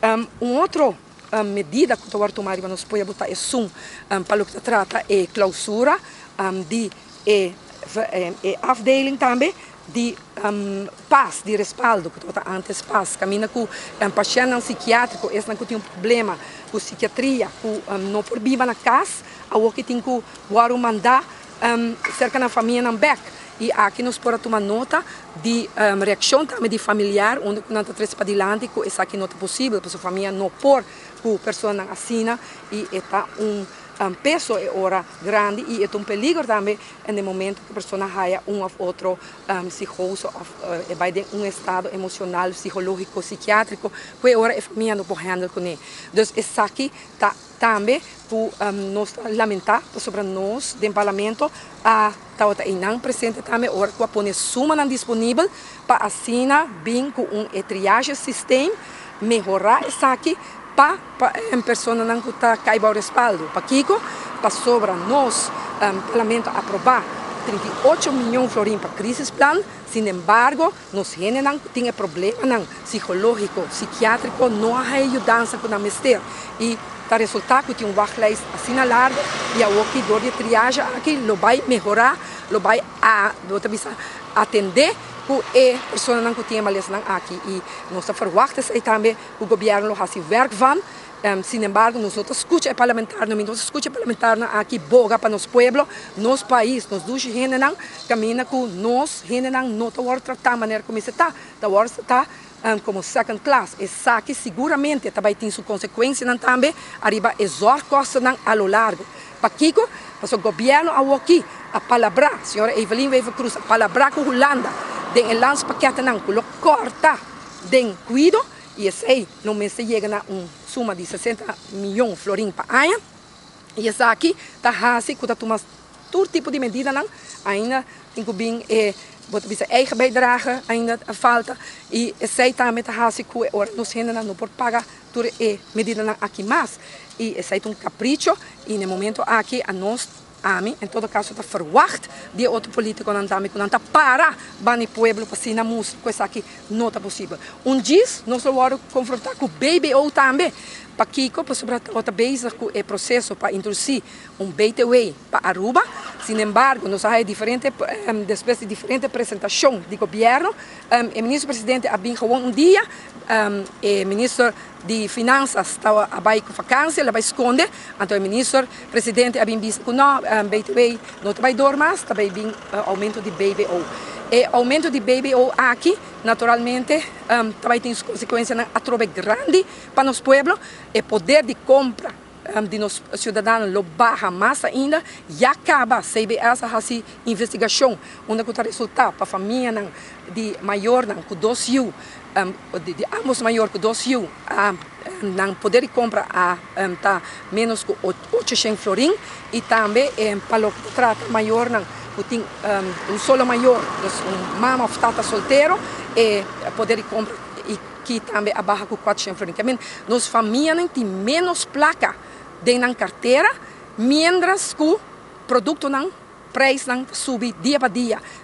Un otro medida ku ta tuma pa nos pueblo ta esun pa loke ta trata e klousura di e afdeling tambe di PAS, di Respaldo, ku tabata antes PAS, kaminda ku pashènt sikiátriko, esnan ku tin un problema ku sikiatria, ku no por biba na kas, awor ku tin ku manda serka nan famianan bèk. I aki nos por tuma nota di reakshon tambe di familiar, unda ku nan ta trese padilanti ku esaki no ta posibel, pasobra famia no por ku persona asina i ta un peso e ora grandi i ta un peliger tambe na momento ku e persona haya un òf otro psikose òf bai den un estado emoshonal, sikológiko, sikiátriko, ku e ora e famia no por handle kuné. Dus esaki ta tambe ku nos lamentá sobre nos den parlamento a tabata einan presente tambe ora ku a pone sumanan disponibel pa asina bin ku un triage system, mehorá esaki pa un personanan ku ta kai bou Respaldo. Pakiko? Pasobra nos parlamento a aprobá 38 mion florin pa crisisplan, sin embargo, nos hendenan tin problemanan sikológiko, sikiátriko, no tin yudansa ku nan mester. I ta resultá ku tin un wachtlijst asina largu i aki dor di triage aki lo bai mehorá, lo bai a lo bisa atendé ku e personanan ku tin malesanan aki i nos ta verwacht esei tambe ku gobièrnu lo hasi werk van. Sin embargo, nos no ta skucha e parlamentario, nos no ta skucha e parlamentario aki boga pa nos pueblo, nos pais, nos dushi hendenan, kaminda ku nos hendenan no ta tratá manera ku ta, ta ta komo second class. Esaki siguramente tambe tin su konsekuensianan tambe, ariba e zorgkostennan a lo largo. Pakiko? Pasobra gobièrnu aki a palabrá, señora Evelyn Wever-Croes a palabrá ku Hulanda, den e landspakket nan ku lo kòrta den kuido, i esei no mester yega na un suma di 60 mion florin pa aña. I esaki ta hasi ku ta tuma tur tipo di medidanan, ainda tin ku bin e bo ta bisa eigen bijdrage ainda falta i esei tambe ta hasi ku ora nos hendenan no por paga tur e medidanan aki mas. I esei ta un kapricho i na momento aki a nos ami, en todo kaso, ta verwacht di otro polítikonan tambe ku nan ta para band'i pueblo pa asina mustra ku esaki no ta posibel. Un dia nos lo konfrontá ku BBO tambe. Pakiko? Pasobra ta bezig ku e proseso pa introdusí un BTW pa Aruba. Sin embargo, nos a diferente despues di diferente presentashon di gobièrnu, e minister presidente a bin gewoon un dia, e minister di Finansa tabata bai ku vakantie, el a bai skonde, anto e minister presidente a bin bisa ku no, BTW no ta bai door mas, ta bai bin oumento di BBO. E oumento di BBO aki, naturalmente, tambe tin konsekuensianan atrobe grandi pa nos pueblo, e poder di kompra di nos siudadanonan lo baha mas ainda. Ya kaba CBS a hasi investigashon, unda ku ta resultá pa famianan di mayornan ku dos yu, di ambos mayor ku dos yu, nan poder di kompra a ta menos ku 800 florin i tambe pa loke ta trata mayornan ku tin un solo mayor, un mama òf tata soltero, e poder di kompra aki tambe a baha ku 400 florin. Ke men, nos famianan tin menos plaka den nan kartera, mientras ku produktonan, prijsnan subi dia pa dia.